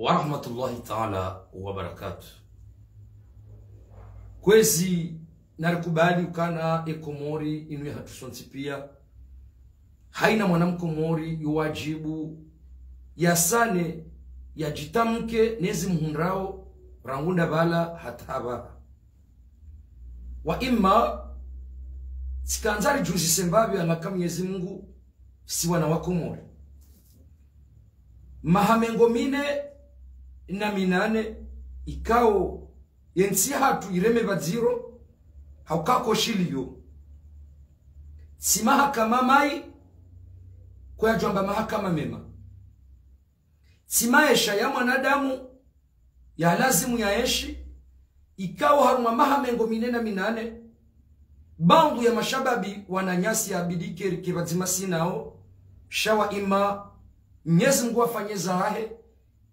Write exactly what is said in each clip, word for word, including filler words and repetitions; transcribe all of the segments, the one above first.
Wa rahmatullahi ta'ala wa barakatuh. Kwezi narikubali ukana e Komori inu yahatru sontsi pia. Haina mwana Mkomori yo wajibu yasane, yadjitamke nezi muhundrao rangu ndapvala hata hapvaha. Wa imma, tsikandza ridjuzise mbapvi anaka Mnyezi Mungu si wana wa Komori. Maha mengo mine na minane ikao yentsi yahatru ireme pvadziro, hauka ko shiliyo. Tsi mahakama mai, ko yadjwamba mahakama mema. Tsi maesha ya mwanadamu ya lazimu yaenshi, ikao harumwa maha mengo mine na minane, bangu ya mashababi wananyasi ya bidikeri ke pvadzima sinao, sha wa imma Mnyezi Mungu afanye zahahe,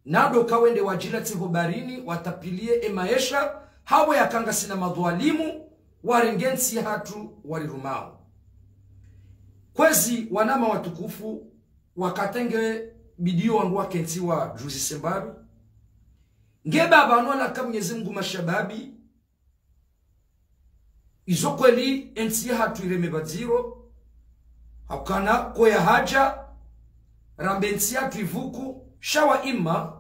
nado kawende wadjila tsi ho barini, watapilie e maesha, hapvo yaka ngasina madhwalimu, warenge ntsi yahatru, warirumao. Kwezi wanama watukufu, wakati nge bidiyo wangu wakentsi wadjuzise mbapvi. Nge pvapvanu anaka Mnyezi Mungu mashababi, izo kweli entsi yahatru ireme pvadziro, haukana ko yahadja, rambe entsi yahatru ivuku, sha wa imma,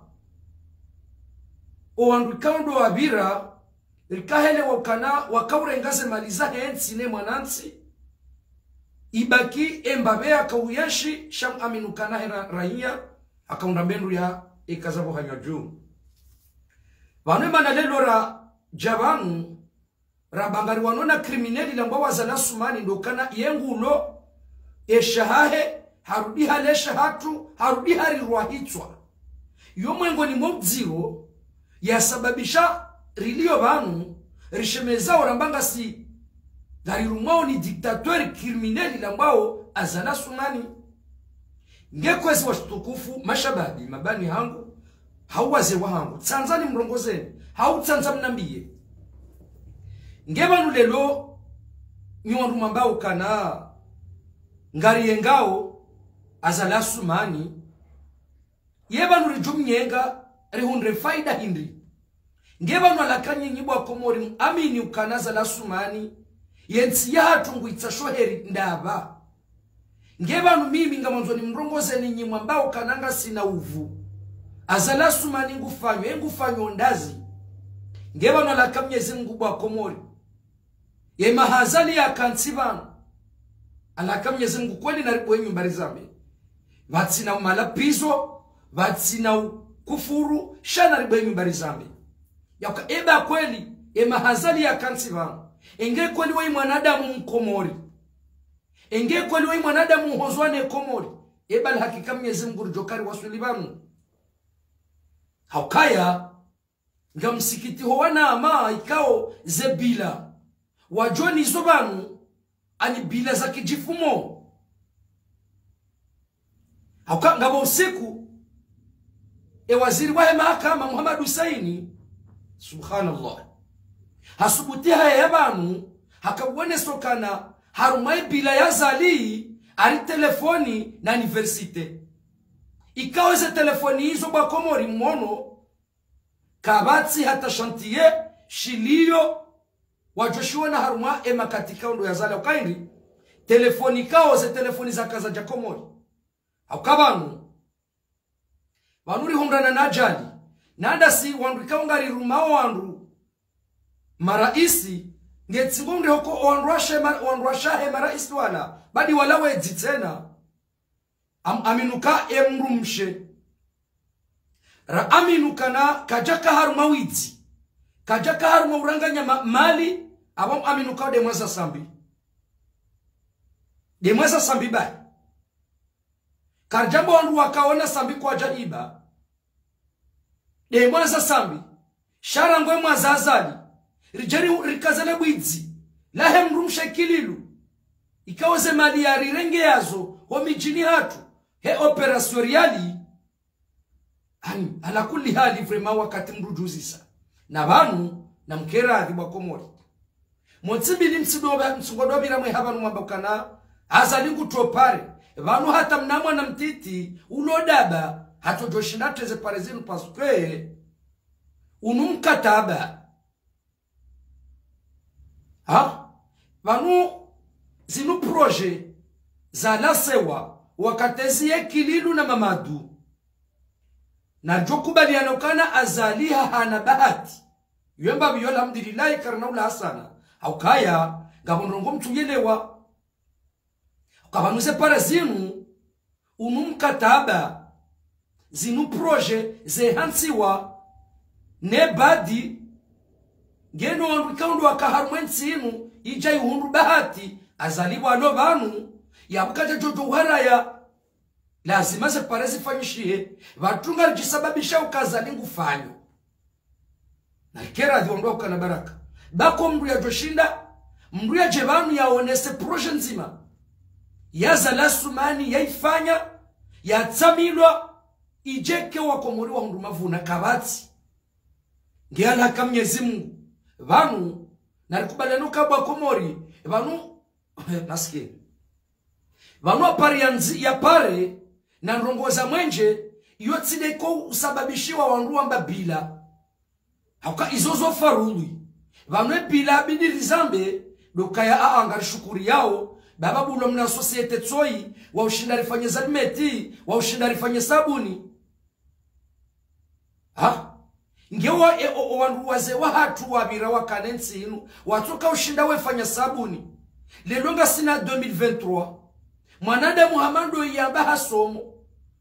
o wandru ikao ndo wapvira, rikahelewa ukana wakaurenga ze mali zahe ntsi ne mwanantsi, ibaki e mbapvi yakauyenshi, sha mu amini ukana he ra-, raiya, hakaundra mbendru ya eka zapvo hanywa dju. Pvanu emana lelo radja pvanu, ramba ngariwano na krimineli lambwao Azali Assoumani ndo ukana ye ngulo, esha hahe, harudi halesha hatru, harudi harirwa hitswa. Yo mwengoni mwa udziro, yasababisha riliyo pvanu, rishemezao ramba ngasi ngarirumwao ni dictateur krimineli lambwao Azali Assoumani. Nge kwezi watukufu, mashababi, mabani hangu, hau wazee wahangu, tsandza nimrongozeni, hau tsandza mnambiye. Nge pvanu lelo, nyi wandru mwambao ukana ngariyengao Azali Assoumani, ye pvanu ridjumnyenga, rihundre faida hindri? Nge pvanu anaka nyinyi bo wa Komori muamini ukana Azali Assoumani, yentsi yahatru nguitsa shoheri ndapvi? Nge pvanu mimi ngamwandzo nimrongozeni nyi mwambao ukana ngasina uvu. Azali Assoumani ngufanyo, e ngufanyo ndazi? Nge pvanu anaka Mnyezi Mungu bo wa Komori, ye maha Azali yakantsi pvanu, anaka Mnyezi Mungu kweli naribwe nyumba rizambe. Pvatsina umalapizo, pvatsina ukufuru, sha naribwe nyumba rizambe. Yauka eba kweli, e maha Azali yakantsi pvanu, enge kweli wayi mwanadamu Mkomori, enge kweli wayi mwanadamu uhozwa ne Komori, eba la hakika Mnyezi Mungu ridjo kari waswili pvanu. Haukaya, ngamsikitiho wanama ikao ze bila wadjo nizo pvanu, ani bila za kidjifumo. Hauka ngapvo usiku, e waziri wahe mahakama Mohamed Houssein, subhanallah, hasubuti haya ya pvanu, hakawonesa ukana harumwa e bila ya Azali, ari telefoni na université. Ikao ze telefoni izo bo wa Komori mwono, kapvatsi hata shantiye shiliyo wadjo shiwona harumwa e makati ikao ndo ya Azali. Hauka hindri? Telefoni ikao ze telefoni zaka zadja Komori. Hauka pvanu, pvanu rihundrana na ajali. Na ndasi wandru ikao ngarirumao wandru maraisi, nge tsi ngo mndre hoko wandru washe ma-, wandru washahe maraisi wala, badi wala wedzi tsena. Am-, aminuka e mdrumshe. Ra aminuka na kadjaka harumwa widzi. Kadjaka harumwa uranganya ma-, mali, apvo aminuka de mwaza Sambi. De mwaza Sambi bayi. Karidjamba wandru wakaona Sambi kwadja iba. De mwaza Sambi, sha rangu e mwaza Azali, ridjeri rikazale bwidzi lahe mdrumshe Ikililu, ikao ze mali yarirenge yazo ho midjini hatru, he opération Riali. Ani, ala kulli hali vraiment wakati mdru djuzisa. Na pvanu, na mkeradhi bo wa Komori. Motsi mbili mtsi doba, mtsungo dobira mwe hapvanu mwamba ukana, Azali ngutopare, pvanu hata mna mwana mtiti, ulo daba, Hatsodjoshinda yatreze pare zinu parce que unu mkataba. Ha? Pvanu zinu projet zalasewa wakati ezi ye Kililu na Mamadu. Nadjokubaliana ukana Azali hahana bahati. Yemba pviyo alhamdulillahi karina ula hasana. Haukaya, ngapvo ndrongo mtsu yelewa. Ukaya pvanu ze pare zinu, unu mkataba, zinu projet zehantsiwa, ne badi, ngeno wandru ikao ndo waka harumwa entsi inu, idja ihundru bahati, Azali pvwalo pvanu, yapvo kadjadjodjo uharaya. Lazima ze pare zifanyishihe, pvatsu ngaridjisababisha uka Azali ngufanyo. Narike radhi wandru waukana baraka. Bako mndru yadjoshinda, mndru yadje pvanu yaonese projet ndzima. Ya Azali Assoumani, yaifanya, yatsamilwa, idje ke Wakomori wahundru mavuna kapvatsi. Nge alhaka Mnyezi Mungu. Pvanu, narikubaliane uka bo Wakomori, pvanu, maskini. Pvanu apare ya ndzi-, ya pare, na ndrongo za mwenje, iyo tsi nde iko usababishiwa wandru wamba bila. Hauka izo zo farudhwi. Pvanu e bila bidi rizambe, ndo ukaya aa ngarishukuriyao, pvapvo pvwalo mna société tsoyi, waushinda rifanye zalimeti, waushinda rifanye sabuni. Ha? Nge wa, e, o, o wandru wazee wahatru wapvira wakana entsi inu, watsoka ushinda wefanya sabuni. Leo ngasina deux mille vingt-trois. Mwanadamu hama ndo yamba hasomo,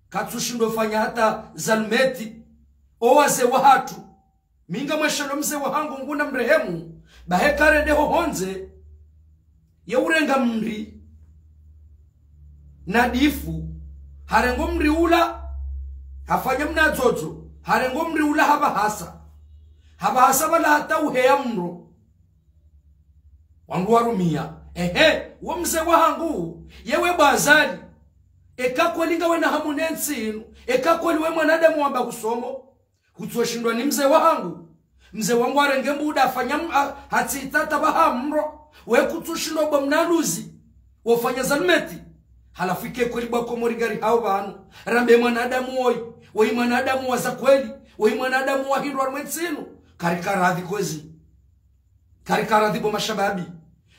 katsushindo fanya hata zalimeti. O wazee wahatru. Mi ngamweshelo mzee wahangu Mngu namrehemu, bahi eka rende ho hondze, ye urenga mri na difu, harengo mri ula, hafanya mna dzodzo, harengo mri ula hapvahasa. Hapvahasa pvala hata uheya mro. Wandru warumia. Ehe, wo mzee wahangu, yewe bo Azali. Eka kweli ngawe na hamu ne ntsi inu, eka kweli we mwanadamu wamba kusomo, kutsoshindwa ni mzee wahangu. Mzee wangu harenge mbuda hafanya m-, ha-, hatsi tata pvaha mro. We kutsoshindwa bo mna luzi, wofanya zalimeti. Halafu ike kweli bo Wakomori ngarihao pvanu, rambe mwanadamu woyi, woyi mwanadamu wa za kweli, woyi mwanadamu wahindrwa harumwa entsi inu. Karika radhi kwezi. Karika radhi bo mashababi.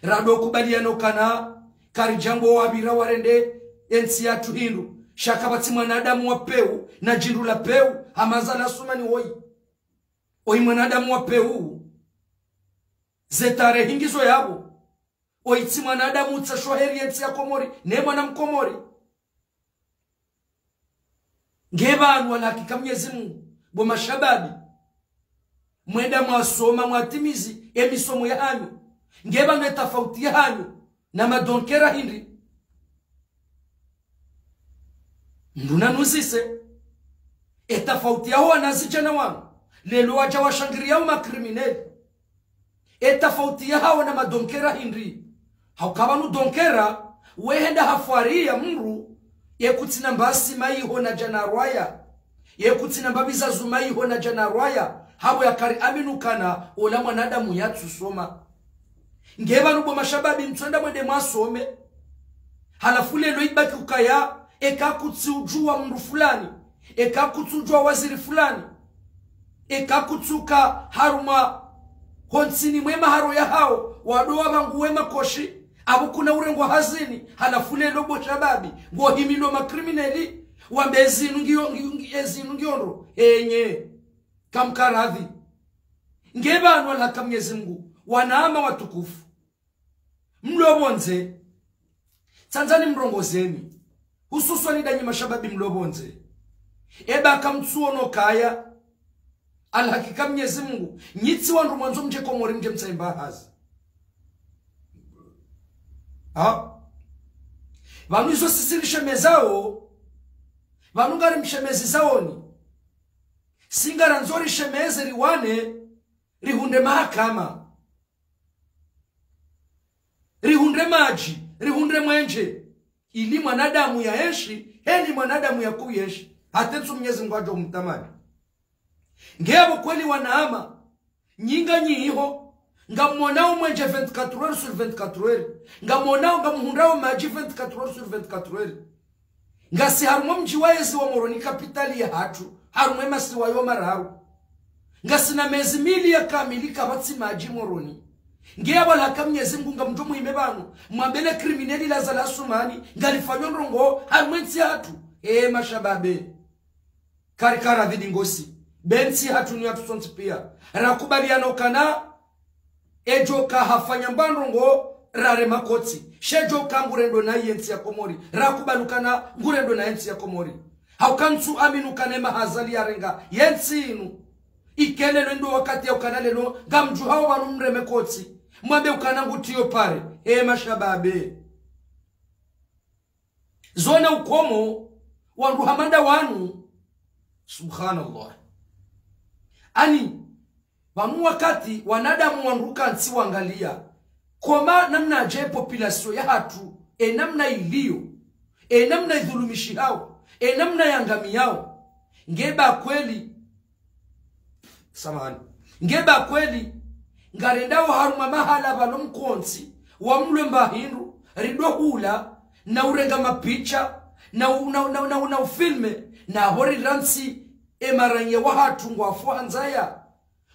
Rado kubaliana ukana, karidjambo wapvira warende entsi yahatru hindru. Sha kapvatsi mwanadamu wa pewu, na djindru la pewu, hama Azali Assoumani woyi. Oyi mwanadamu wa pewu, ze tarehi ngizo yapvo. Oyi tsi mwanadamu utsa shwaheri yentsi ya Komori, ne mwana Mkomori. Nge pvanu alhakika Mnyezi Mungu, bo mashababi, mwenda mwasoma, mwatimizi emisomo yahanyu. Nge pvanu etafauti yahanyu na madonkera hindri? Mndru nanuzise. Etafauti yaho wanazidjana wanu, leo wadja washangiriya uma criminel. Etafauti yahawo na madonkera hindri? Hauka pvanu donkera, wehenda hafwariya mndru, yekutsina mbapvi sima yiho na djana rwaya. Yekutsina mbapvi za zuma yiho na djana rwaya, hapvo yakari amini ukana ola mwanadamu yatsusoma. Nge pvanu bo mashababi mtswenda mwende mwasome. Halafu leo ibaki ukaya, eka kutsi udjuwa mndru fulani, eka kutsi udjuwa waziri fulani, eka kutsuka harumwa hontsini mwe maharo yahawo, wado wapvanguwe makoshi, apvo kuna urengwa hazini, halafu leo bo shababi, ngohimilo makrimineli, wambe ezinu ngiyo, ngi-, ngi-, ezinu ngiyo ndro, enye, kamkaradhi. Nge pvanu alhaka Mnyezi Mungu, wanama watukufu. Mlo pvondze, tsandzani mrongozeni, hususwani ndanyi mashababi mlo pvondze. Eba kamtsuono kaya, alhakika Mnyezi Mungu, nyi tsi wandru mwandzo mdje Komori mdje mtsahe mba hazi. Ha? Pvanu izo sisi rishemezao, pvanu ngarimshemezizaoni. Si ngarandzo rishemeze riwane, rihundre mahakama. Rihundre madji, rihundre mwenje. Ili mwanadamu yaenshi, heli mwanadamu yakuyenshi. Hata ntsu Mnyezi Mungu adjo mtamani. Nge apvo kweli wanama, nyi nganyi iho, ngamwonao mwenje vingt-quatre heures sur vingt-quatre heures. Ngamwonao, ngamhundrao madji vingt-quatre heures sur vingt-quatre heures. Ngasi harumwa mdji wa yezi wa Moroni, kapitali yahatru, harumwa ye masiwa yo mararu. Ngasina mezi mili ya kamili kapvatsi madji Moroni. Nge ya walaka Mnyezi Mngu ngamdjo muhime pvanu, mwambe le criminel la Azali Assoumani, ngalifanyo ndrongoo harumwa ye ntsi yahatru. Ee mashababe. Karikara dhidi ngosi. Be ntsi yahatru ni yahatru sontsi pia. Rakubaliana ukana, edjo ka hafanya mba ndrongoo rare makotsi. She djo ka ngurendo na ye ntsi ya Komori. Rakubali ukana ngurendo na ye ntsi ya Komori. Hauka ntsu amini ukana ye maha Azali yarenga ye ntsi inu, ike leo ndo wakati ya ukana leo ngamdjuhao pvanu mreme kotsi, mwambe ukana ngutiyo pare. Ee mashababe. Zona ukomo wandru hama nda wanu. Subhanallah. Ani, pvanu wakati wanadamu wandru kantsi wangalia, koma namnadje population yahatru, e namna iliyo, e namna idhulumishihao, e namna yangamiyao. Nge ba kweli, samahani. Nge ba kweli, ngarendao harumwa mahala pvalo mkontsi wa mlwe mba hindru, ridjo hula, na urenga mapicha, na u-, na, na, na, na ufilme, na hori rantsi, e maranya wahatru ngwafo ha ndzaya,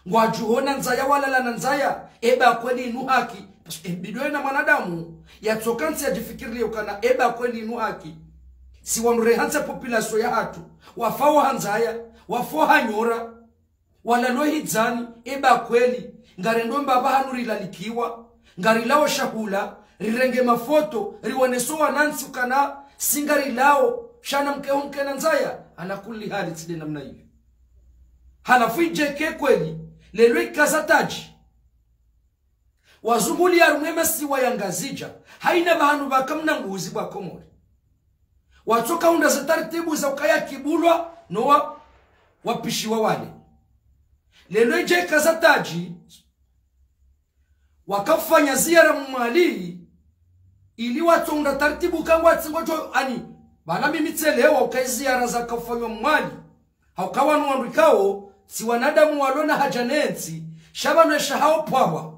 ngwadjuhona ndzaya, walala na ndzaya. E ba kweli inu haki? Parce que e bidi ena mwanadamu yatsoka ntsi yadjifikirilie ukana e ba kweli inu haki? Si wandru rehantsa population yahatru, wafao ha ndzaya, wafo ha nyora, walalo hidzani. E ba kweli, ngarendo mba pvahanu rilalikiwa, ngarilao shahula, rirenge mafoto, rioneso wanantsi ukana si ngarilao, sha na mkeho mkena ndzaya. Ala kulli hali, tsi nde namna iyo. Halafu idje ke kweli, leo ikaza tadji wazungulia harumwa ye masiwa ya Ngazidja, haina pvahanu pvaka mna nguzi bwa Komori, watsoka unda ze taratibu za ukaya kibulwa, no wa, wapishiwa wale. Leo idje ikaza tadji, wakafanya ziara Mwali, ili watsounda taratibu kangwatsi ngwadjo ani. Bala mimi tselewa uka ye ziara zakafanywa Mwali, hauka wanu wandru ikao si wanadamu walo na haja ne ntsi, sha pvanu esha hao pvwawa.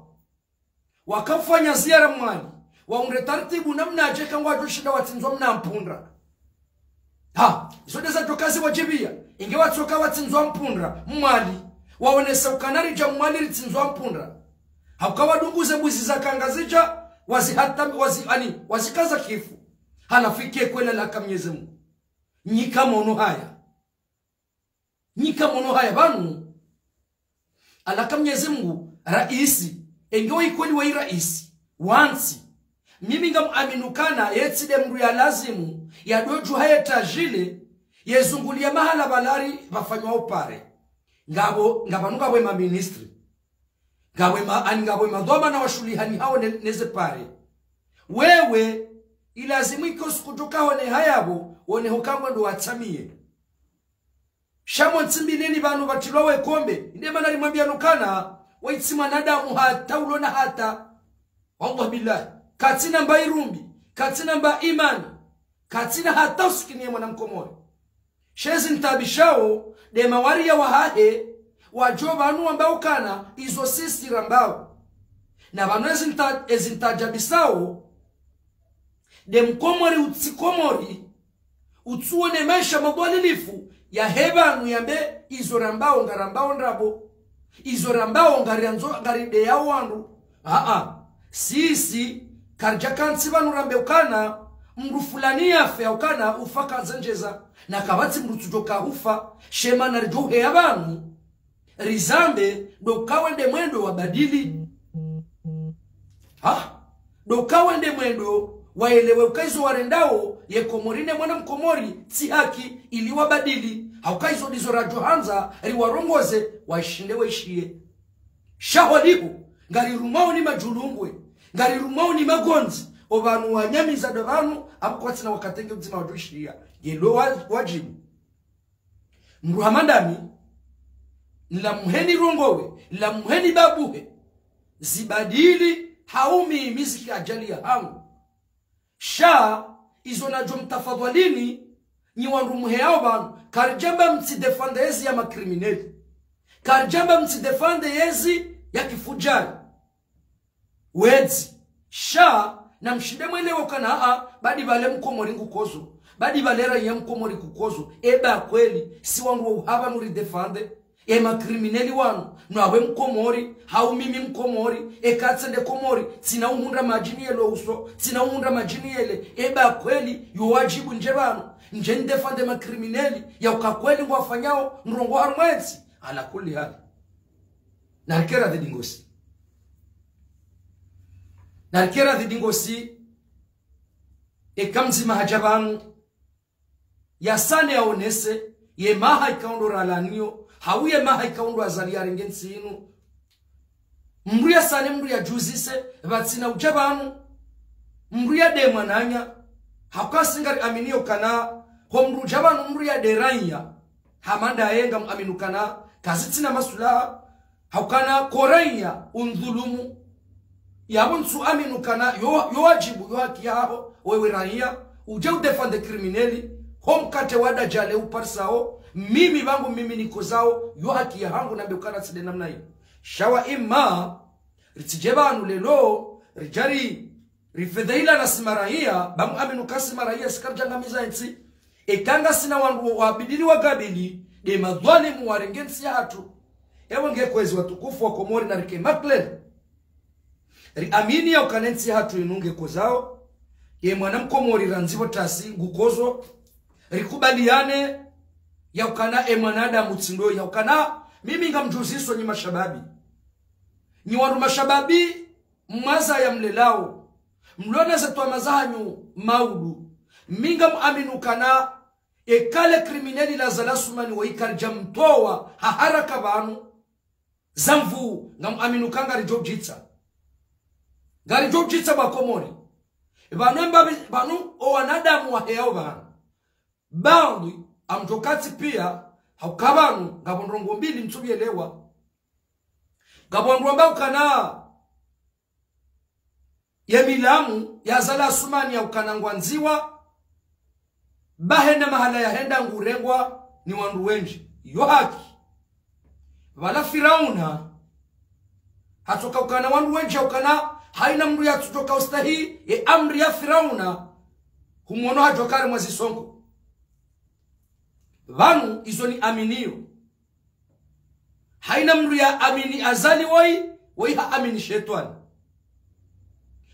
Wakafanya ziara Mwali, waunde taratibu namnadje kangwadjo shinda watsindzwa mna mpundra. Ha, izo nde zadjo kazi wadjibia. Inge watsoka watsindzwa mpundra Mwali, waonesa ukana ridja Mwali ritsindzwa mpundra, hauka wadunguze mbuzi zaka Ngazidja, wazihata, wazi, ani, wazikaza kifu. Halafu ike kweli, alaka Mnyezi Mngu, nyi kamono haya? Nyi kamono haya pvanu? Alaka Mnyezi Mngu, raisi, enge wa ikweli wa iraisi wa ntsi, mimi ngamuamini ukana ye tsi nde mndru ya lazimu yadodjuha ye tadjile, yezungulia mahala pvalari pvafanywao pare. Ngapvo, ngapvanu ngapvo ema ministri, ngapvo ema, ani ngapvo ema dhwamana washuhulihanihao ne, neze pare. Wewe, ilazimu ike usiku djo kahone hayapvo, wone hukangwa ndo watsamiye. Sha mo ntsi mbilini pvanu pvatrilwa wekombe, inde mana rimwambia nukana, we itsi mwanadamu hata ulo na hata. Wallah billahi, katsina mba irumbi, katsina mba imani, katsina hata usikiniye mwana Mkomori. She ezi ntabishao, nde mawaria wahahe, wadjo pvanu wamba ukana, izo sisi rambao. Na pvanu ezi nta-, ezi ntajabisao, nde Mkomori utsi Komori, utsuone maesha madhwalilifu, yahe pvanu yambe izo rambao ngarambao ndrabo, izo rambao ngariandzo ngarideyao wandru. Aa, sisi, karidja kantsi pvanu rambe ukana, mndru fulani yafe, ukana ufa kandza ndjeza, na kapvatsi mndru tsudjo ka ufa, she mana ridjo uheya pvanu, rizambe, ndo uka wende mwendo wabadili. Ha? Ndo uka wende mwendo, waelewe uka izo warendao, ye Komori ne mwana Mkomori, tsi haki, ili wabadili. Hauka izo ndizo radjo handza, riwarongoze, waishinde waishiye. Sha holiho, ngarirumwao ni madjulungwe, ngarirumwao ni magondzi, opvanu wanyamiza ndo pvanu, apvo kwatsina wakati nge udzima wadjo ishiya. Yelo wa-, wadjibu. Mndru hama ndami, nlamuheni rongowe, nlamuheni babuhe, zibadili hau mimi ziki ajali yahangu. Sha, izo nadjo mtafadhwalini, nyi wandru muheyao pvanu, karidjamba mtsi défendre yezi ya makrimineli. Karidjamba mtsi défendre yezi ya kifudjari. Wedzi, sha, na mshinde mwelewe ukana aa, badi pvale Mkomori ngukodzo. Badi balera ye mkomori kukozo, eba kweli, si wandru wa uhaba nuri défendre, e ma criminels wanu, no awe mkomori, hau mimi mkomori, eka tsende Komori, tsina uhundra madji niyele uso, tsina uhundra madji niyele, eba kweli, yo wadjibu ndje pvanu, ndje ndéfendre ma criminels, ya uka kweli ngwafanyao, ndrongo harumwa entsi, ala kulli hali. Narikera dhidi ngosi. Narikera dhidi ngosi, eka mdzima hadja pvanu, yasane yaonese, ye maha ikao ndo ralaniyo, hau ye maha ikao ndo Azali yarenge ntsi inu. Mndru yasane, mndru yadjuzise, pvatsina udja pvanu, mndru yade mwananya, hauka si ngari aminiyo ukana, ho mndru udja pvanu, mndru yade raiya, hama ndaye ngam amini ukana, kazitsina maswilaha, haukana ko raiya undhulumu. Yapvo ntsu amini ukana yo, yo wadjibu, yo haki yaho, wewe raiya, udje udéfendre criminels, ho mkate wa dajale uparisao, mimi pvangu mimi nikozao, yo haki yahangu nambe ukana tsi nde namna iyo. Sha wa imma, ritsidje pvanu leo, ridjari, rifedhehilana si maraiya, ba mu amini uka si maraiya, si karidjangamiza entsi. Eka ngasina wandru wabidi riwakabili, nde madhwalimu warenge ntsi yahatru. Ewe nge kwezi watukufu wa Komori narike maklele. Riamini ya ukana entsi yahatru inu nge kozao. Ye mwana mkomori randzi pvo tasi ngukozo. Rikubaliane ya ukana e mwanadamu tsi ndo ya ukana. Mimi ngamdjuziso nyi mashababi. Nyi wandru mashababi, mwaza ya mlelao. Mlona ze twama zahanyu maudu. Mi ngam amini ukana, eka le criminel la Azali Assoumani wo ikaridja mtowa ha haraka pvanu, zamvu ngam amini uka ngaridjo udjitsa. Ngaridjo udjitsa pva Komori. Pvanu emba pvi-, pvanu o wanadamu waheyao pvanu. Baadhwi, amdjo katsi pia, hauka pvanu, ngapvo ndrongo mbili mtsu yelewa. Ngapvo wandru wamba ukana, ye milamu ya Azali Assoumani ya ukana ngwandziwa, ba hena mahala yahenda ngurengwa ni wandru wendji. Yo haki. Pvala Firauna, hatsoka ukana wandru wendji ya ukana, haina mndru yatsudjoka ustahi, ye amri ya Firauna, humwono hadjoka harimwa zisongo. Pvanu izo ni aminiyo. Haina mndru ya amini Azali woyi, woyi ha amini shetwani.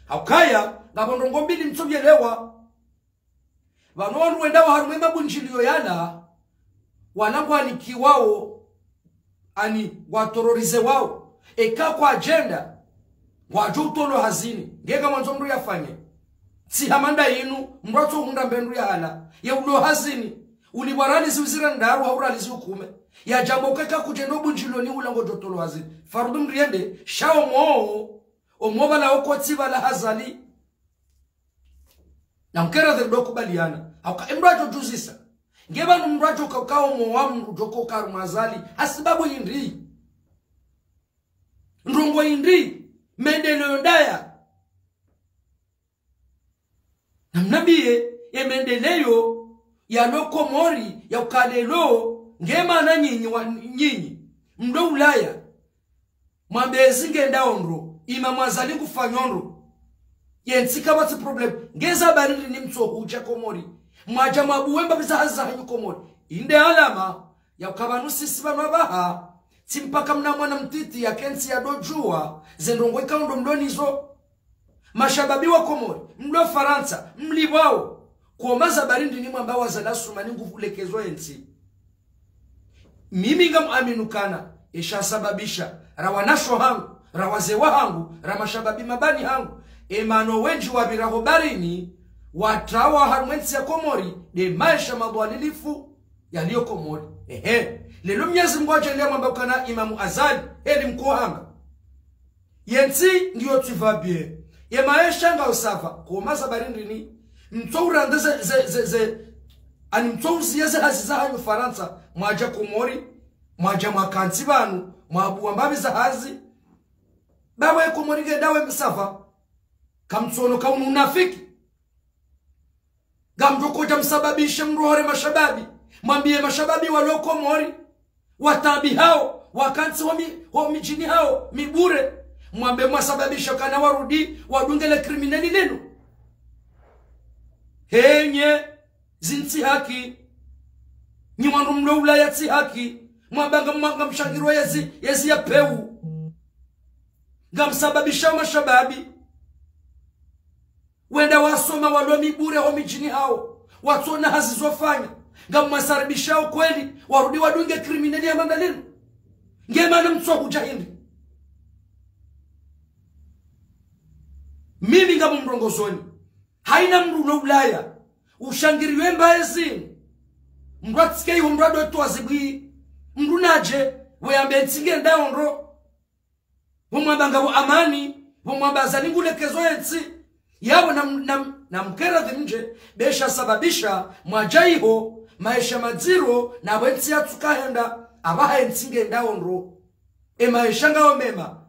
Haukaya, ngapvo ndrongo mbili mtsu yelewa. Pvanu wandru wendao harumwa emabundjiliyo yala, wala ngwanikiwao, ani ngwaterrorisewao. Eka kwadjenda, ngwadjo utolwa hazini. Nge ngamwandzo mndru yafanye. Tsi hama nda inu, mndru atso hundra mbe ndru yahala. Ye ulo hazini. Ulipvwa riali zihwi zira ndraru hau riali zihwi kume. Yadjamba uka eka kudjenda obundjiliyoni ula ngodjo tolwa hazini. Farudu mndru yende, sha omo, omo pvala oko tsi pvala ha Azali. Na mkera dhiri ndo kubaliana. Hauka, emndru adjo djuzisa. Nge pvanu mndru adjo ka uka omo wa mndru djoko ka harumwa Azali. Hasibabu hindri. Ndrongo hindri. Mendeleo ndaya. Na mnambiye, ye mendeleo yalo Komori, ya uka leo, nge mana nyinyi wa, nyinyi. Mlo Ulaya. Mwambe ezi ngendao ndro, Imamu Azali ngufanyo ndro. Yentsi kapvatsi problème. Nge za bari ndrini mtso hudja Komori. Mwadja mwabuwe mbapvi za hazi zahanyu Komori. Inde alama, ya uka pvanu sisi pvanu apvaha. Tsi mpaka mna mwana mtiti yakentsi yadodjuwa, ze ndrongo ikao ndo mlo nizo. Mashababi wa Komori, mlo Farantsa, mlipvwao. Koma za bari ndrini mwamba wa Azali Assoumani nguvulekezo yentsi. Mimi ngam amini ukana, esha sababisha, ra wanasho hangu, ra wazee wahangu, ra mashababi mabani hangu, emana wendji wapvira ho barini, watrawa harumwa entsi ya Komori, nde maesha madhwalilifu, yaliyo Komori. Ehe. Lelo Mnyezi Mungu adjaaliya mwamba ukana Imamu Azali, heli mkohamba. Yentsi ngiyo tsi va bien. Ye maesha ngayo sava. Koma za bari ndrini. Mtso urande ze, ze, ze, ze. Ani mtso uziye ze hazi zahanyu Farantsa. Mwadja Komori. Mwadja mwakantsi pvanu. Mwabuwa mbapvi za hazi. Baba ye Komori ngendao msava. Kamtsono ka unu unafiki. Ngamdjo kodja msababishe mrohore mashababi. Mwambiye mashababi walo Komori. Wataabihao, wakantsi ho mi, ho midjini hawo, mibure. Mwambe mwasababisha ukana warudi, wadunge le criminel linu. Henye, Zinu tsi haki. Nyi wandru mlo Ulaya tsi haki. Mwamba ngamwa-, ngamshangiriyao yezi, yezi ya pewu. Ngamsababishao mashababi wende wasome, walo mibure ho midjini hawo, watsona hazi zofanya. Ngamwasaribishao kweli warudi wadunge criminel ya mandalinu? Nge mana mtsohudja hindri? Mimi ngamumrongozoni. Haina mndru ulo Ulaya ushangiriye mbaye zinu. Mndru atsike iho, mndru ado towa zibwi. Mndru nadje, we yambe ntsi ngendao ndro. Pvo mwamba ngapvo amani, pvo mwamba Azali ngulekezo yentsi. Yapvo nam-, nam-, namkeradhi mdje, be sha sababisha mwadja iho, maesha madziro, na pvo entsi yatsuka henda, apvaha entsi ngendao ndro. E maesha ngayo mema.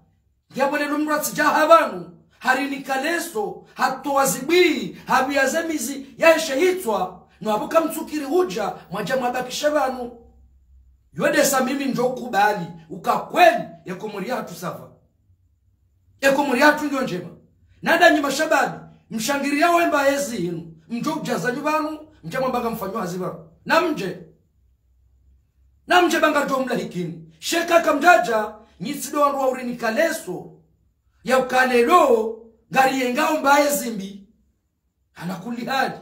Ngiyapvo lelo mndru atsidja ha pvanu, harinika leso, hatowa zibwi, hapviya ze mizi, yaeshe hitswa, no apvo kamtsukiri hudja, mwadja mwabakishe pvanu. Yo ndesa mimi ndjo kubali, uka kweli, ye Komori yahatru ça va. Ye Komori yahatru ngiyo ndjema. Nanda nyi mashababi, mshangiriyao embaye zinu, mdjo udja zanyu pvanu, mdje mwamba ngamfanyao hazi pvanu. Namdje. Namdje ba ngaridjo mlahikini. Sha eka kamdjadja, nyi tsi ndo wandru wa urinika leso, ya uka lelo, ngariyengao mbaye zimbi. Ala kulli hali.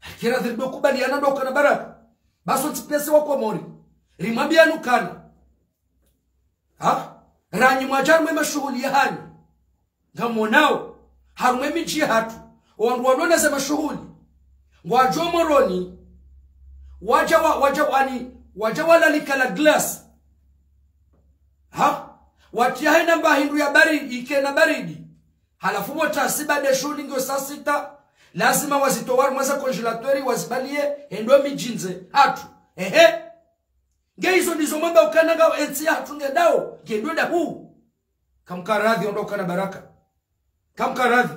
Hakiradhi ridjo kubaliana ndo ukana baraka. Ba sontsi pia si wa Komori. Rimwambiyani ukana. Ha? Ranyi mwadja harumwa mashuhuli yahanyu. Ngamwonao, harumwa midji yahatru, owandru walo na ze mashuhuli, ngwadjo Moroni, wadja wa-, wadja wani, wadja walalika la glace. Ha? Watriya hena mba hindru ya baridi, ikena baridi. Halafu pvo tasiba nde shuhuli ngiyo saa sita, lazima wazitowe harumwa ze congélateur, wazibaliye, hendo midjini ze hatru. Ehe. Nge izo ndizo mwamba ukana ngao entsi yahatru ngendao, ngendo ndahu. Kamkaradhi ondo ukana baraka. Kamkaradhi.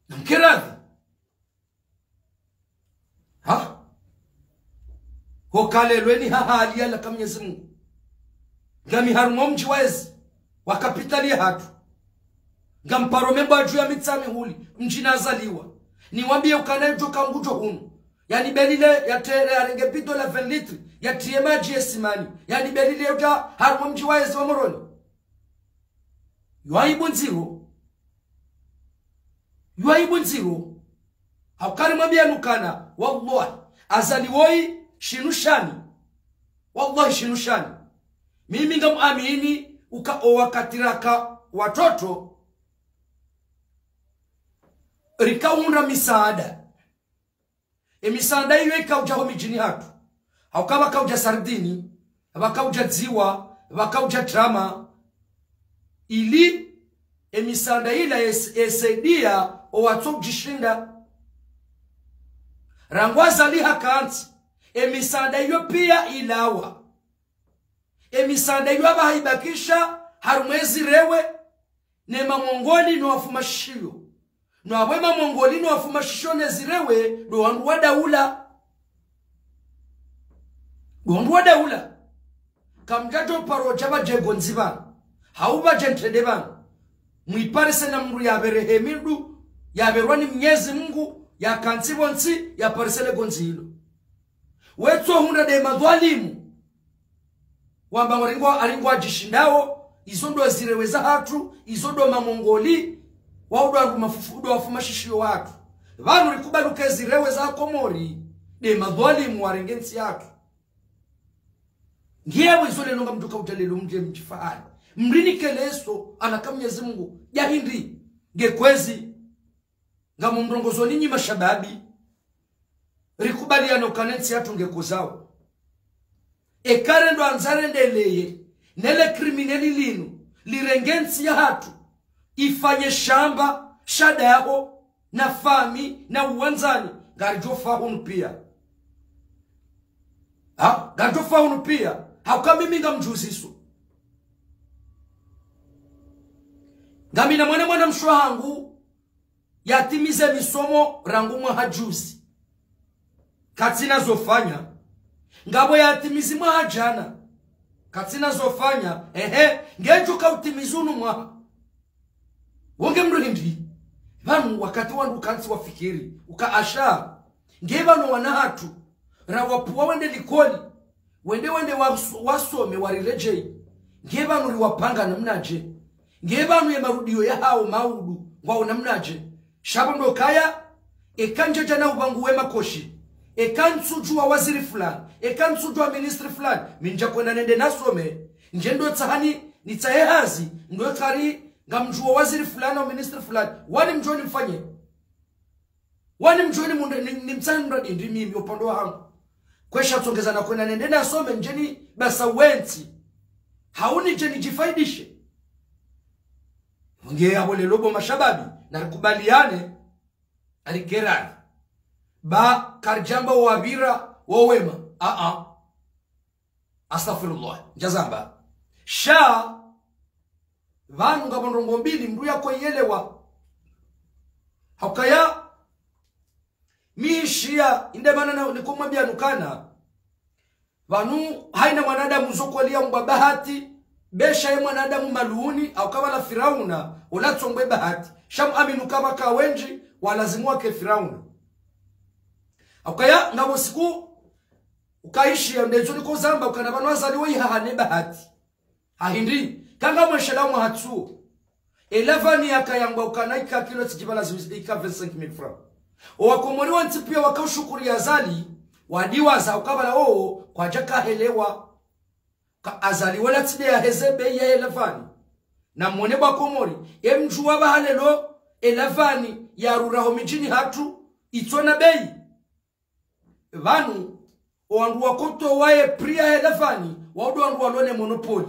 Namkeradhi. Ha? Ho kalelweni ha hali yala ka Mnyezi Mungu. Ngami harumwa mdji wa ezi, wa kapitali yahatru. Ngamparo memba dju ya Mitsamihuli, mdji nazaliwa. Niwambiye ukana ndjo kangudjo hunu. Yanibelile, yatere, yarenge bidon la vingt litres, yatriye madji yesimani. Yanibelile udja harumwa mdji wa ezi wa Moroni. Yo aibu ndziro. Yo aibu ndziro. Hauka rimwambiyani ukana, wallahi, Azali woyi, shinu shani. Wallahi, shinu shani. Mimi ngamwamini uka owakati raka watoto, rikahundra misaada. Emisaada iyo ikaudja ho midjini hatru. Hauka pvakaudja sardini, pvakaudja dziwa, pvakaudja drama. Ili emisaada ila yes-, yesaidiya owatso udjishinda. Rangu Azali hakantsi, emisaada iyo piya ilawa. Emisaada iyo apvaha ibakisha harumwa ezirewe, ne mamongoli no wafumashishiyo. No apvo emamongoli no wafumashishiyo ne zirewe, ndo wandru wa daula. Ndo wandru wa daula. Kamdjadjo paro dja pvadje gondzi pvanu. Hau pvadje ntrende pvanu. Mwiparise na mndru yapvere hemindru, yapverwa ni Mnyezi Mungu, yakantsi pvontsi, yaparise le gondzi ilo. Wetso hundra nde madhwalimu. Wamba waringo, aringo adjishindao, izo ndo zirewe zahatru, izo ndo mamongoli, wao ndo wandru mafufu, ndo wafumashishiyo wahatru. Pvanu rikubali uka ezirewe za Komori, nde madhwalimu warenge ntsi yahatru. Ngiyapvo izo lelo ngamdjo kaudja lelo mdje mdjifahari. Mrinike leso, ala ka Mnyezi Mungu, ya hindri, nge kwezi. Ngamumrongozoni nyi mashababi. Rikubaliane ukana entsi yahatru nge kozao. Eka rendo andza rendeleye, nele criminel linu, lirenge entsi yahatru, ifanye shamba, sha daho, na fami, na uwandzani, ngaridjo fa hunu piya. Ha? Ngaridjo fa hunu piya. Hauka mimi ngamdjuziso. Ngamina mwana mwana mshe wahangu, yatimize misomo rangu mwaha juzi. Katsina zofanya. Ngapvo yatimizi mwaha jana. Katsina zofanya. Ehe, ngedjo kautimizi unu mwaha. Wo nge mndru hindri. Pvanu wakati wandru kantsi wafikiri uka asha, nge pvanu wana hatru rawapvuwa wende likoli, wende wende was-, wasome wariredjeyi. Nge pvanu riwapanga namnadje? Nge pvanu ye marudiyo yahawo maudu ngwawo namnadje? Sha pvo ndo kaya, eka ndjadja na upvangu we makoshi, eka ntsudjuwa waziri fulani, eka ntsudjuwa ministri fulani, mi ndjakwenda nende nasome, ndjendo tsahani nitsahe hazi, ndo kari ngamdjuwo waziri fulani au ministri fulani, wani mdjuwo nimfanye? Wani mdjuwo ni mundre-, ni, nimtsahe mradi ndi mimi upande wahangu? Kwesha tsongeza nakwenda nende nasome ndjeni basa wentsi. Hau nidje nidjifaidishe. Nge yapvo lelo bo mashababi, narikubaliane, arikerani. Ba karidjamba wapvira wo wema. A-a. Astaghfirullah. Ndjazamba. Sha, pvanu ngapvo ndrongo mbili mndru yakoyelewa. Haukaya, mi shiya, inde mana na, nikomwambiyanu ukana pvanu haina mwanadamu zo koliya mbwa bahati, be sha ye mwanadamu maluuni, hauka pvala Firauna, ola tsombwe bahati. Sha muamini uka pvaka wendji walazimu wake Firauna. Haukaya, ngapvo siku, ukaishiya, ndezo nikozamba ukana pvanu Azali wo ihaha ne bahati. Ha hindri, kanga mweshelea mwahatru. Elavani yakayambwa ukana ika kilo tsidjipvala ziwi-, ika vingt-cinq mille francs. Owakomori wantsi piya wakaushukuri Azali, wadiwaza uka pvala owo kwadjakahelewa. Ka Azali wala tsi nde yaheze beyi ya elavani. Namwone bo wakomori, emdjuwa pvaha lelo elavani yarura ho midjini hatru, itsona beyi. Pvanu, owandru wakotowa ye prix ya elavani, wao ndo wandru walo ne monopole.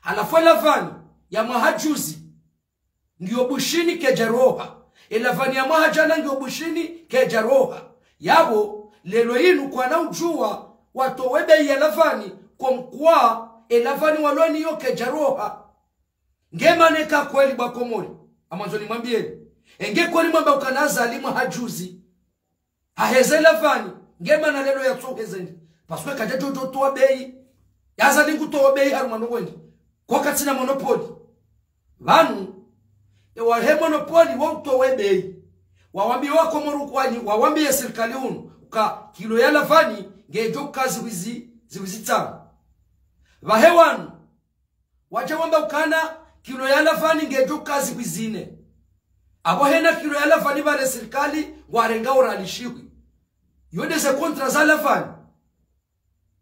Halafu elavani ya mwaha juzi, ngiyo Bushini kedjaroha. Elavani ya mwaha djana ngiyo Bushini kedjaroha. Yapvo, lelo inu kwana udjuwa, watowe beyi ya lavani, comme quoi elavani walo nayo kedjaroha. Nge mana eka kweli bo wakomori, ngamwandzo nimwambiyeni. Enge kweli mwamba ukana Azali mwaha juzi haheze lavani, nge mana lelo yatsoheze ndi? Parce que kadja djo djo towa beyi. Ya Azali ngutowa beyi harumwa no wendi. Kwa katsina monopole. Pvanu, ewahe monopole wa utowe beyi. Wawambiye wakomori ukwani, wawambiye sirikali unu, uka kilo ya lavani ngedjo uka ziwi zi-, ziwi zitsanu. Pvahe wanu, wadja wamba ukana kilo ya lavani ngedjo uka ziwi zine. Apvo hena kilo ya lavani pvale sirikali ngwarenga ora alishihwi. Yo nde ze contrat za lavani.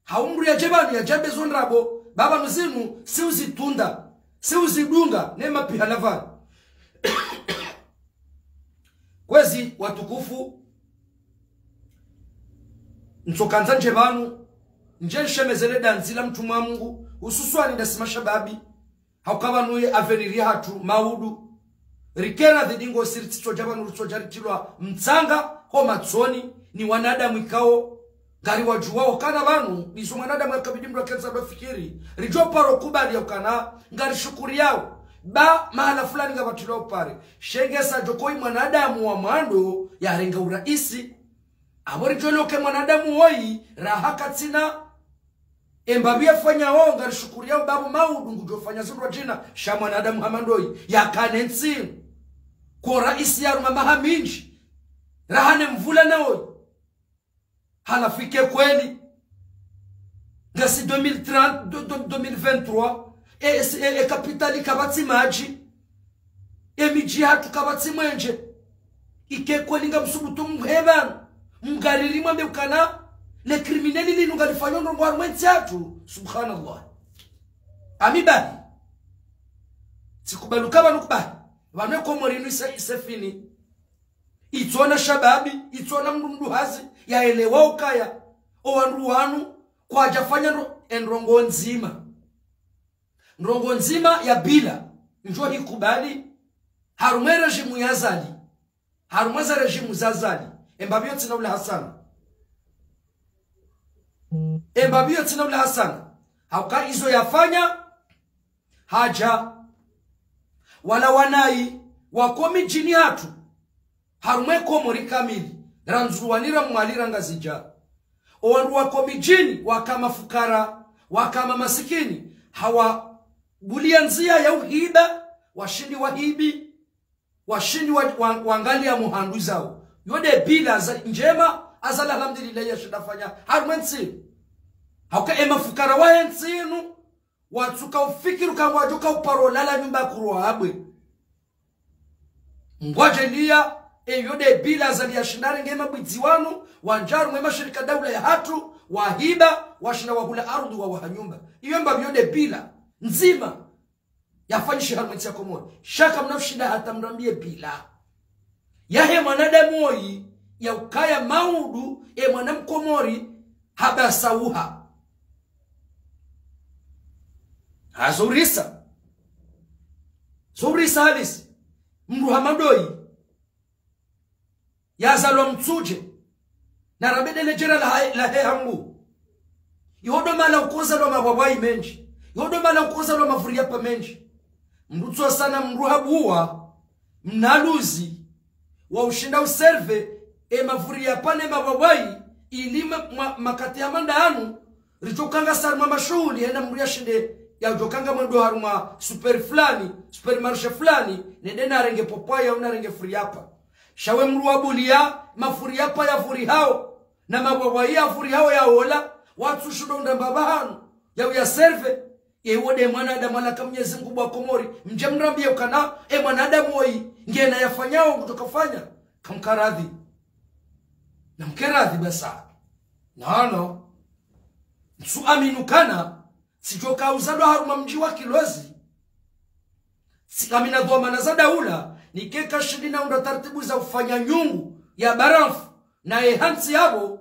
Hau mndru yadje pvanu yadjambe zo ndrabo, ba pvanu zinu, si uzitunda, si uzidunga, ne mapiha lavani. Kwezi watukufu, ntsokandza ndje pvanu, ndje nshemeze le dandzi la mtrumwa Mungu, hususwani ndasi mashababi, hauka pvanu ye avenir yahatru maudu. Rikera dhidi ngo siri tsitsodja pvanu ritsodja ritrilwa mtsanga ho matsoni ni wanadamu ikao ngariwadjuwao ukana pvanu, ndizo mwanadamu yakabidi mndru akentsi ndo fikiri. Ridjo paro kubali ya ukana, ngarishukuriyao. Ba mahala fulani ngapvatrilwa upare. Sha nge sa djo koyi mwanadamu wa mwando yarenga uraisi. Apvo ridjo loke mwanadamu woyi, raha katsina. Embapvi yafanyao, ngarishukuriyao babu maudu ngudjofanya zindru djina, sha mwanadamu hama ndoyi, yakane ntsi. Ko raisi yaruma maha mindji. Raha ne mvula nawoyi. Halafu ike kweli. Ngasi deux mille trente, de-, de-, deux mille vingt-trois. E, e, e, e kapitali kapvatsi madji. Emidji yahatru kapvatsi mwenje. Ike kweli ngamsubutu mhepvanu, mngariri mwambe ukana, le criminel linu ngalifanyo ndrongo harumwa entsi yahatru. Subhanallah. Ami bahi. Tsikubali uka pvanu kubahi. Pvanu e Komori inu ise, ise fini. Itsona shababi, itsona mndru mndru hazi, yaelewa ukaya owandru wanu kwadjafanya ndro-, endrongo ndzima. Ndrongo ndzima ya bila, ndjo hikubali, harumwa e régime ya Azali, harumwa ze régime za Azali, embapvi yo tsina ula hasana. Embapvi yo tsina ula hasana. Hauka izo yafanya, hadja, wala wanayi, wako midjini yahatru, harumwa e Komori kamili, ra Ndzuwani ra Mwali ra Ngazidja. Owandru wako midjini, waka mafukara, waka mamasikini, hawabuliya ndziya ya uhiba, washindi wahibi. washindi wa, wa, wangaliya muhandru zao. Yo nde bilan za, ndjema, Azali alhamdulillah yashinda yafanya harumwa entsi inu. Hauka emafukara wahe entsi inu, watsuka ufikiri uka ngwadjoka uparo lala nyumba ya kurwa habwe. Ngwadjeliya, eyo nde bilan Azali yashinda yarenge mabwidzi wanu, wandja harumwa emashirika daula yahatru, wahiba, washinda wahula ardhu wawaha nyumba. Iyo mbapvi yo nde bilan ndzima yafanyishiha harumwa entsi ya Komori. Sha kamna ushinda hata mrambiye bilan yahe mwanadamu woyi, ya ukaya maudu, e mwana mkomori, hapvasa uha. Hazourisa. Zourisa halisi. Mdru hama ndoyi yazalwa Mitsudje, na rambe nde ledjera lahe, lahe hangu. Iho ndo mahala ukozalwa mabwabwayi mendji. Iho ndo mahala ukozalwa mavuriapa mendji. Mdru tsosa na mdru habuwa, mna luzi, wa ushinda userve, emavuriapa ne mabwabwayi, ili ma, ma, makati ya manda yanu, ridjoka ngasi harumwa mashuhuli, hena mdru yashinde, yadjoka ngamwendo harumwa super fulani, supermarché fulani, nende narenge pwapwayi, au narenge vuriapa. Sha we mdru wabuliya, mavuriapa yavurihao, na mabwabwayi yavurihao ya ola, watsushindo undra mbapvi hanu, ya uyaserve. Ye wo nde mwanadamu alaka Mwenyezi Mungu bwa Komori, mdje mrambiye ukana, e mwanadamu woyi, ngena yafanyao ngudjoka ufanya. Kamkaradhi. Na mkeradhi basi. Nono. Ntsu amini ukana, tsidjoka uzalwa harumwa mdji wa kilozi. Tsi amina dhwamana za daula, nike kashindi na undra taratibu za ufanya nyungu ya baramfu, na ye hantsi yapvo,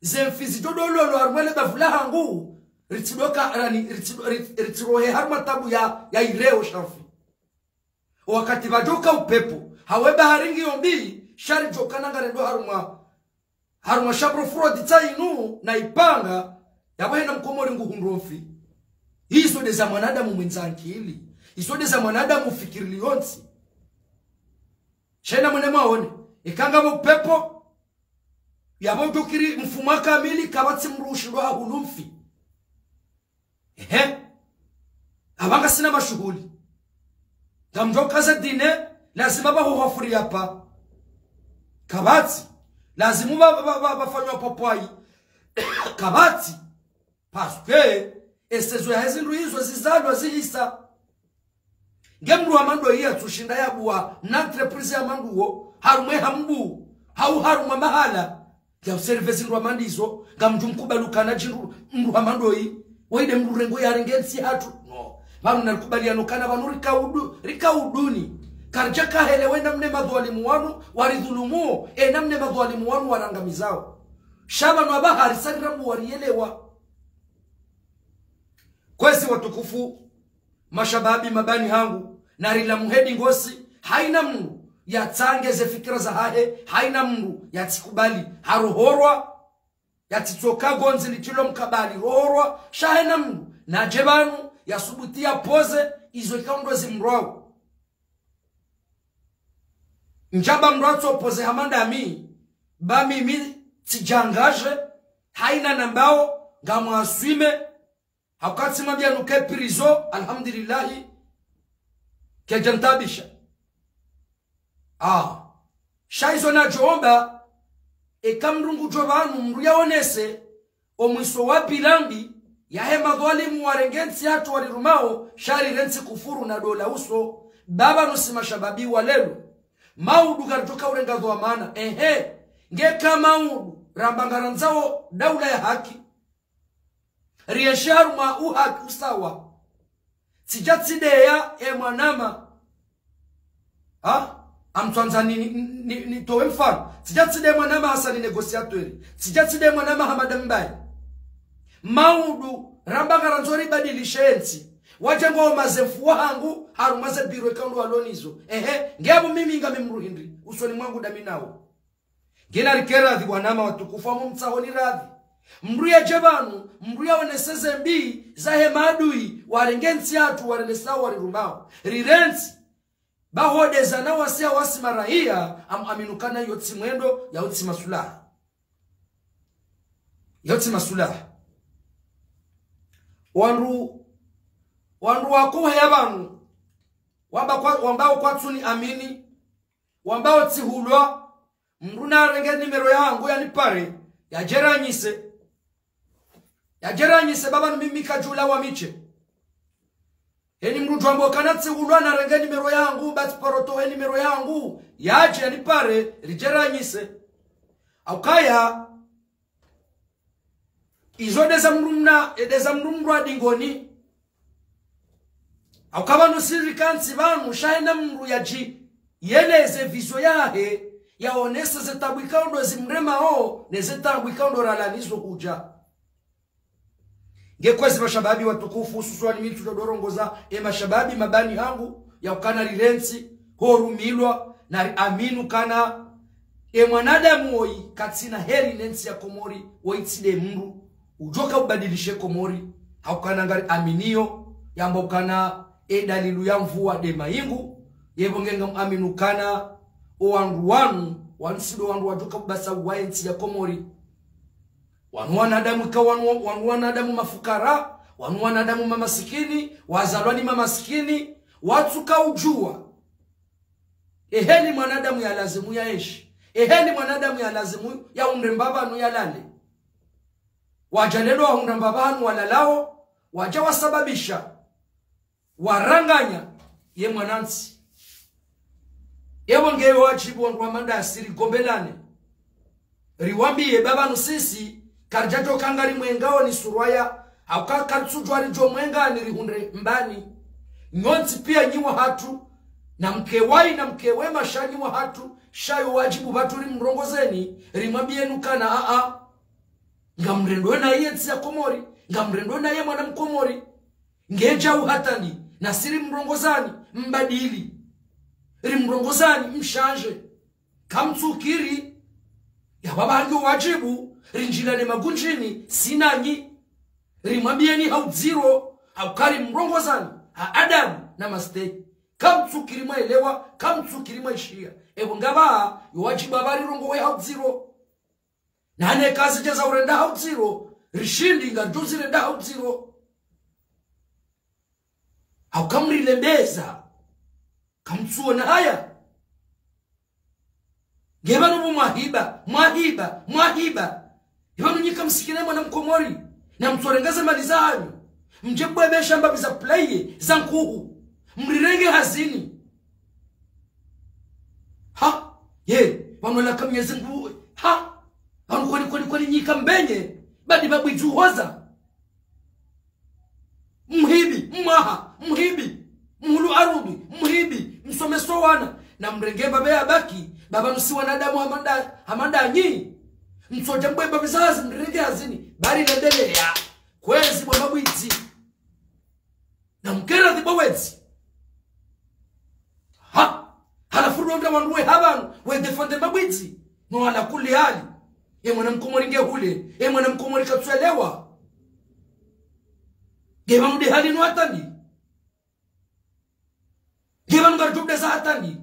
ze mfi zidjo dololo harumwa le bavu la hangu, ritsidoka, rani, ritsido, rit, ritsirohe harumwa tabu ya, ya ireo sha mfi. Wakati pvadjoka upepvo, hawe bahari ngiyo mbi, sha ridjoka na ngarendo harumwa, harumwa shabro furodi tsa inu, na ipanga, yapvo hena mkomori nguhundro mfi. Izo nde za mwanadamu mwendza ankili. Izo nde za mwanadamu ufikiri liyontsi. Sha ina mwene mwaone, eka ngapvo upepvo, yapvo udjokiri mfumo kamili, kapvatsi mdru ushindo ahulu mfi. Ehe. Apva ngasina mashuhuli. Ngamdjo kaza dîner, lazima pvaho hafuriapa. Kapvatsi. Lazima pva, pva, pva, pvafanywa pwapwayi. Kapvatsi. Parce que, esezo yahe zindru izo zizalwa zihisa. Nge mdru hama ndoyi yatsushinda yabuwa, na entreprise ya mandruwo, harumwa e hambu, hau harumwa mahala, ya userve zindru hama ndizo, ngamdjo mkubali ukana djindru, mdru hama ndoyi, woyi nde mdru rengo yarenge ntsi hatru. No. Pvanu nalikubaliano ukana pvanu rika udu, rika uduni. Karidja kahelewa e namna e madhwalimu wanu, waridhulumu, e namna e madhwalimu wanu warangamizao. Sha pvanu apvaha risa rirambu wariyelewa. Kwezi watukufu, mashababi mabani hangu, narilamuhe ndingosi, haina mdru yatsange ze fikira zahahe, haina mdru yatsikubali, harohorwa, yatsitsoka gondzi litilo mkabali, rohorwa, sha haina mdru, nadje pvanu, yasubuti yapoze, izo ikao ndo zimrwao. Ndjaba mdru atsopoze hama ndami, ba mimi tsidjangadje, haina nambao, ngamwaswime, hauka tsimwambia nuke prison, alhamdulillahi, kedjantabisha. Ah. Sha izo nadjomba, eka mdru ngudjo pvanu mdru yaonese, omwiso wa bilan mbi, yahe madhwalimu warenge ntsi hatru warirumao, sha rirentsi kufuru na dola uso, ba pvanu si mashababi wa lelo. Maudu karidjoka urenga dhwamana, ehe, ngeka maudu, ramba ngarandzao daula ya haki. Rienshi harumwa uhaki usawa. Tsidja tsideya e mwanama. Ha? Amtswandza ni, ni, ni, nitowe mfano. Tsidja tsideya e mwanama hasa ni négociateur. Tsidja tsideya e mwanama Hamada Mbaye. Maudu, ramba ngarandzo ribadilishe entsi. Wadje ngwao mazemfu wahangu, harumwa ze biro ikao ndo walo nizo. Ehe, nge apvo mimi ngami mdru hindri, usoni mwangu ndami nao. Ngena rike radhi wanama watukufu wa mumtsaho ni radhi. Mdru yadje pvanu, mdru yaonese ze mbi, zahe maadui, warenge ntsi hatru, warende sawa, warirumao. Rirentsi, ba ho nde zana wasi hawasi maraiya, am, amini ukana yo tsi mwendo, yao tsi masulaha. Yao tsi masulaha. Wandru, wandru wakoheya pvanu, wamba kwa, wambao kwatsuni amini, wamba otsihulwa, mdru narenge nimero yahangu yanipare, yadjeranyise. Yadjeranyise, baba, no mimi kadjula wa miche. Heni mdru djwamba ukana tsihulwa narenge nimero yahangu, ba tsiparo towa nimero yahangu, yadje yanipare, ridjeranyise. Haukaya, izo ndeza mdru mna, ndeza mdru mdru wa dingoni. Hauka pvanu sirikantsi pvanu, sha hena mdru yadjiyeleze vision yahe, yaonese ze taabu ikao ndo zimremao, ne ze taabu ikao ndo ralanizo hudja. Nge kwezi mashababi watukufu, hususwani mi ntsu djo dorongoza e mashababi mabani hangu, yaukana rirentsi, ho rumilwa, na riamini ukana e mwanadamu woyi katsina heri ne ntsi ya Komori, woyi tsi nde mdru udjoka ubadilishe Komori. Haukana ngariaminiyo yamba ukana e dalilu ya mvua nde mayingu. Yepvo nge ngamamini ukana o wandru wanu, wanu tsi ndo wandru wadjoka ubasa uwa e ntsi ya Komori. Wanu wanadamu ka wanu, wanu wanadamu mafukara, wanu wanadamu mamasikini, wazalwa ni mamasikini, watsuka udjua. Eheli mwanadamu yalazimu yaenshi. Eheli mwanadamu yalazimu yaunde mbapvi pvanu yalale. Wadja lelo wahundra mbapvi pvanu walalao, wadja wasababisha, waranganya ye mwanantsi. Yepvo nge yo wadjibu wandru wa madasi rigombelane. Riwambiye baba no sisi, karidjadjoka ngarimwengao ni surwaya, hauka karitsudjwa ridjo mwengani rihundre mbani. Nyontsi pia nyi wahatru, na mke wayi na mke wema sha nyi wahatru, sha yo wadjibu pvatsu rimrongozeni, rimwambiyeni ukana aa. Ngamrendo naye ntsi ya Komori, ngamrendo naye mwana Mkomori. Ngedja uhatani, nasi rimrongozani, mbadili. Rimrongozani, mshanje. Kamtsukiri, ya baba hangi wadjibu, rindjilane magundjini, si nanyi. Rimwambiyeni ha udziro, hauka rimrongozani, ha adabu na mastehi. Kamtsukiri mwaelewa, kamtsukiri mwaishiya. Epvo ngapvo, yo wadjibu aba rirongowe ha udziro. Na ne kazi djeza urenda ha udziro, rishindi ngaridjo zirenda ha udziro. Hauka mrilembeza, kamtsuona haya. Nge pvanu pvo mwahiba, mwahiba, mwahiba. Ipvanu nyi kamsikine mwana Mkomori, na mtsorengeze mali zahanyu. Mdje bwebesha mbapvi za play, za nkuhu. Mrirenge hazini. Ha? Ye, pvanu laka Mnyezi Mngu. Ha? Pvanu kweli, kweli, kweli nyi kambenye, badi babwidzi uhoza. Mhibi, mwaha, mhibi, mhulu arudhi, mhibi, msomeso wana, na mrenge baba yabaki, baba nusi wanadamu hama nda, hama ndanyi. Mtsodja mbweba vizazi, mrirenge hazini, bari lendeleya. Kwezi bwa mabwidzi. Na mkeradhi bwa wedzi. Ha! Halafu ronda wandru we hapvanu, we défendre mabwidzi. No ala kulli hali. E mwana Mkomori nge hule, e mwana Mkomori katsuelewa. Nge pvanu nde hali no hatani. Nge pvanu ngaridjo udeza hatani.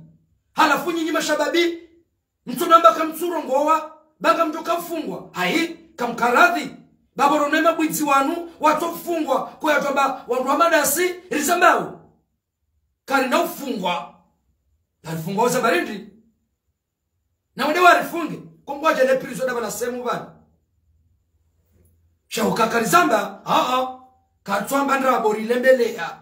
Halafu nyinyi mashababi, mtsonamba kamtsurongowa, ba ngamdjo kamfungwa. Hayi, kamkaradhi. Baba ronde mabwidzi wanu, watsofungwa, kwayadjwamba wandru wa madasi, rizambao. Karina ufungwa. Karifungwa uza barindi. Na wende warifunge, ko ngwadje le prison da bala semu bana. Sha uka karizamba, aa, katswamba ndrabo rilembeleya.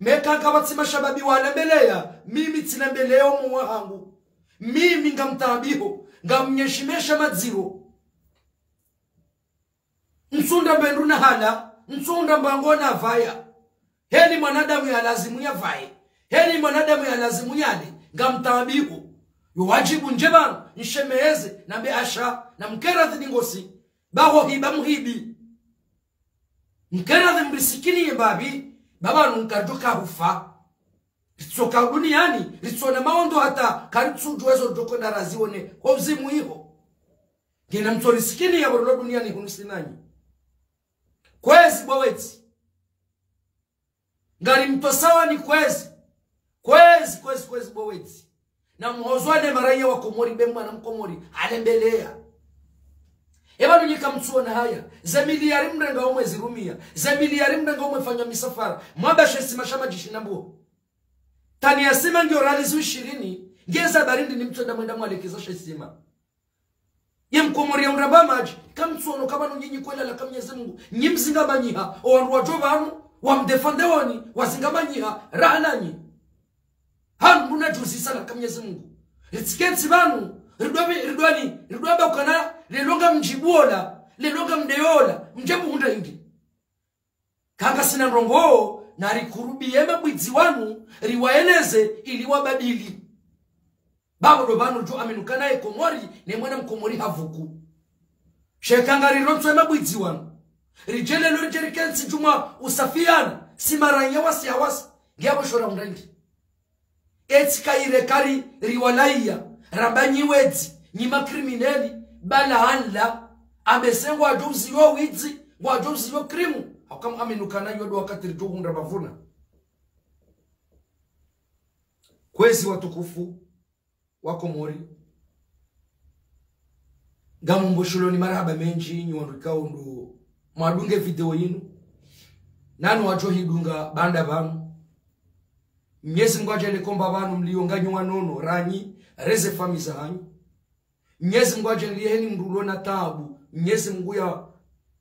Meka kapvatsi mashababi walembeleya, mimi tsilembeleya omo wahangu. Mimi ngamtaabiho, ngamnyeshimesha madziro. Ntsunda mbe ndru na hala, ntsunda mbango na vaya. Heli mwanadamu ya lazimu ya vaye. Heli mwanadamu ya lazimu yale, ngamtaabiho. Yo wadjibu ndje pvanu, nshemeze, nambe asha, na mkeradhi ningosi, baho hiba muhibi. Mkeradhi mrisikini ye mbapvi, baba nunka djoka hufa. Ritsoka duniani, ritsona maondo hata, karitsudjuwa zo djoko ndarazione, ho uzimu iho. Ngena mtsorisikini ya borolo duniani hunu sinanyi. Kwezi bwa wedzi. Ngari mtosawa ni kwezi. Kwezi, kwezi, kwezi bwa wedzi. Na muhozwane maraiya wa Komori be mwana Mkomori, alembeleya. Eba nunyi kamtsuona haya. Ze miliyari mrenga omwe zirumiya. Ze miliyari mrenga omwe fanya misafara. Mwabashe sima sha madjishi na mbuho. Tani ya sima ngiyo rali zu ishirini, Ngeza barindi ni mtsoenda mwenda mwalekeza she sima. Ye mkomori ya undra mba madji, kamtsono kama no nyinyi kwelala ka Mnyezi Mungu, nyi mzingamanyiha, o wandru wadjo pvanu, wamdefande woni, wazingamanyiha, raha nanyi. Hanu muna djuzi sana ka Mnyezi Mungu. Ritsikentsi pvanu, ridwabi, ridwani, ridwaba ukana, lelo ngamdjibu ola, lelo ngamdeyo ola, mdje muhundra hindri. Kangasina ndrongoo, na rikurubiye mabwidzi wanu, riwaeleze ili wabadili. Babo ndo pvanu djo amini ukana ye Komori, ne mwana mkomori havuku. Sha eka ngarirontswa ye mabwidzi wanu. Ridje lelo ridje rikentsi djumwa usafiana, si maranya wasi hawasi, ngiya boshora undra hindri. Etsi kayire kari riwalaya, ramba nyi wedzi, nyi makrimineli, bala hanla, ambe se ngwadjo uziyo widzi, ngwadjo uziyo krimu, hauka mu amini ukana yo ndo wakati ridjo hundra mavuna. Kwezi watukufu, wa Komori, ngamumboshuloni marahaba mendji, nyi wandru ikao ndo mwadunge video yinu, nanu wadjo hidunga baanda pvanu. Mnyezi Mungu adjaanlie komba pvanu mliyo nganyi wanono, ranyi, reze famiyi zahanyu. Mnyezi Mungu adjaanlie heni mndru ulo na taabu, Mnyezi Mungu ya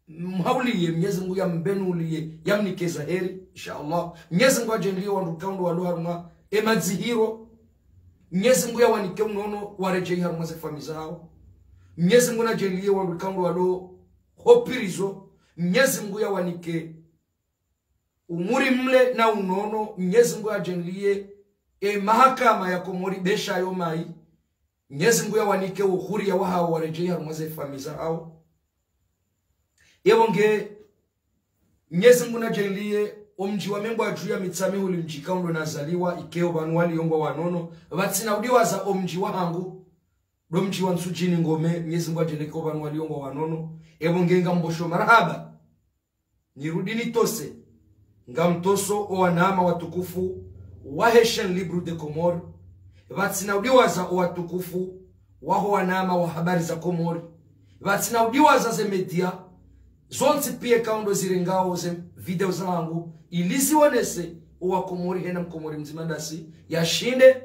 mhauliye, Mnyezi Mungu ya mbenuliye, ya mnike za heri, insha Allah. Mnyezi Mungu adjaanlie wandru ikao ndo walo harumwa ye madzihiro. Mnyezi Mungu ya wanike unono, waredjeyi harumwa ze famiyi zahawo. Mnyezi Mungu nadjaanlie wandru ikao ndo walo ho prison. Mnyezi Mungu ya wanike umuri mle na unono. Mnyezi Mungu adjaanlie ye mahakama ya Komori besha yo mayi. Mnyezi Mungu ya wanike uhuriya wahawo, waredjeyi harumwa ze famiyi zahawo. Yebo nge, Mnyezi Mungu nadjaanlie omdji wa Membwadju ya Mitsamihuli, mdji ikao ndo nazaliwa, ikao pvanu waliyo ngwanono, pvatsina udiwaza omdji wahangu, ndo mdji wa Ntsudjini Ngome, Mnyezi Mungu adjaanlie ikao pvanu waliyo ngwanono. Yebo nge ngammbosho marahaba. Nirudi nitose, ngamtoso o wanama watukufu wahe Chaîne Libre des Comores, pvatsina udiwaza o watukufu waho wanama wa Habari za Komori, pvatsina udiwaza ze média zontsi piya ikao ndo zirengao ze video zahangu, ili ziwonese o Wakomori, hena Mkomori mdzima ndasi, yashinde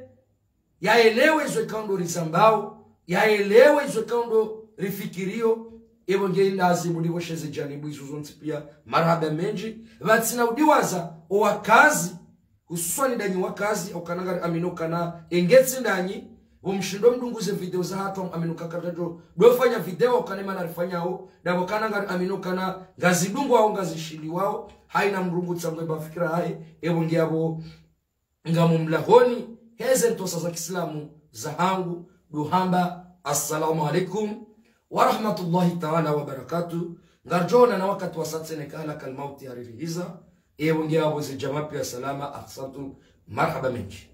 yaelewe izo ikao ndo rizambao, yaelewe izo ikao ndo rifikiriyo. Yebo nge ilazimu ndipvo she ze janibu izo zontsi piya marahaba mendji. Pvatsina udiwaza o wakazi, hususwani ndanyi wakazi, hauka ngari amini ukana engetsi ndanyi, pvo mshindo mdungu ze video zahatru, amini uka karidjo dofanya video, hauka ne mana rifanyao, ndapvo ukana ngari amini ukana ngazidungwao, ngazishiliwao, hayina mdru ngu tsangwe ba fikira hahe. Yebo nge yapvo ngamumlahoni heze ntosa za kiislamu zahangu, ndo hamba, assalamu alaikum wa rahmatullahi taala wa barakatuh. Ngaridjo onana wakati wa satseneka, halakal mauti haririhiza. Yebo nge yapvo ze jamaa piya salama, ahsantu, marahaba mendji.